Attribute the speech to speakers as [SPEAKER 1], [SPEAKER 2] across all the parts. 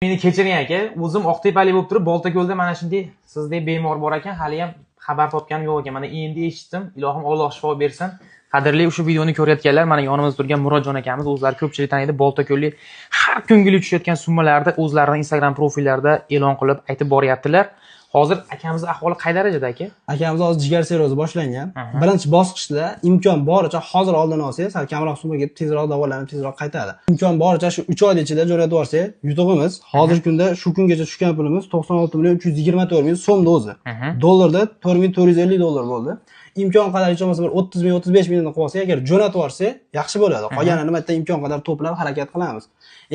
[SPEAKER 1] Meni kechiring aka, o'zim Oqtepalik bo'lib turib, Boltako'lda mana shunday sizdek bemor bor ekan, haliyam xabar topganim yo'q ekan. Mana endi eshitdim. Ilohim, Alloh shifo bersin. Qadrli shu videoni ko'rayotganlar, mana yonimizda turgan Murodjon akamiz, o'zlari ko'pchilik taniydi, Boltako'llik har kungilik tushayotgan summalarni o'zlarini Instagram profillarida e'lon qilib aytib boryaptilar. Hozir akamizni ahvoli qay darajada, aka?
[SPEAKER 2] Akamiz hozir jigar sirrozi boshlangan. Birinchi bosqichda imkon boricha hozir oldini olsangiz, sal kamroq summa ketib, tezroq davolanib, tezroq qaytadi. Imkon boricha shu 3 oy ichida jo'natib yuborsak, yutug'imiz hozirgi kunda shu kungacha tushgan pulimiz 96 million 324 ming so'mni o'zi. Dollarda 4450 dollar bo'ldi. Imkon qadar hech bo'lmasa bir 30 ming, 35 mingni qilib olsak, agar jo'natib yuborsak, yaxshi bo'ladi. Qolganini nima imkon qadar to'plab harakat qilamiz.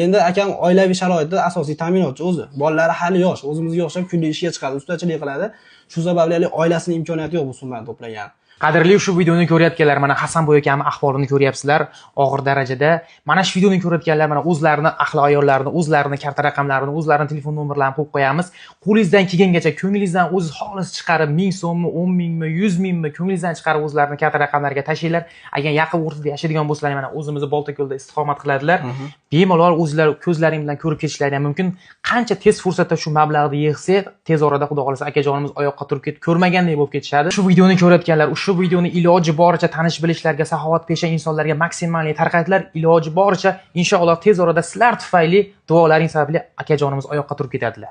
[SPEAKER 2] Endi akam oilaviy sharoitda asosiy ta'minotchi o'zi. Bolalari hali yosh, o'zimizga o'xshab kunlik ishga chiqadi, ustachilik qiladi. Shu sababli hali oilasini imkoniyati yo'q bu summani to'plagan.
[SPEAKER 1] Qadrli shu videoni ko'rayotganlar, mana Hasanboy akamning ahvolini ko'ryapsizlar, og'ir darajada. Mana shu videoni ko'rayotganlar, mana o'zlarini ahli ayollarini, o'zlarini karta raqamlarini, o'zlarini telefon nomerlarini qo'yib qo'yamiz. Qo'lingizdan kelgangacha, ko'nglingizdan o'zi xolis chiqarib, 1000 so'mmi, 10 mingmi, 100 mingmi, ko'nglingizdan chiqarib o'zlarini karta raqamlariga tashlanglar. Agar yaqin o'rtada yashaydigan bo'lsalar, mana o'zimizni Boltako'lda istiqomat qiladilar. Bemalol o'zlari ko'zlaring bilan ko'rib ketishlari ham mumkin. Qancha tez fursatda shu mablag'ni yig'sak, tez orada Xudo xohlasa akajonimiz oyoqqa turib ketib, ko'rmagandek bo'lib ketishadi. Shu videoni ko'rayotganlar, shu videoni iloji boricha tanish bilishlarga, saxovatpesha insonlarga maksimal tarqatinglar. Iloji boricha inshaalloh tez orada sizlar tufayli, duolaring sababli akajonimiz oyoqqa turib ketadilar.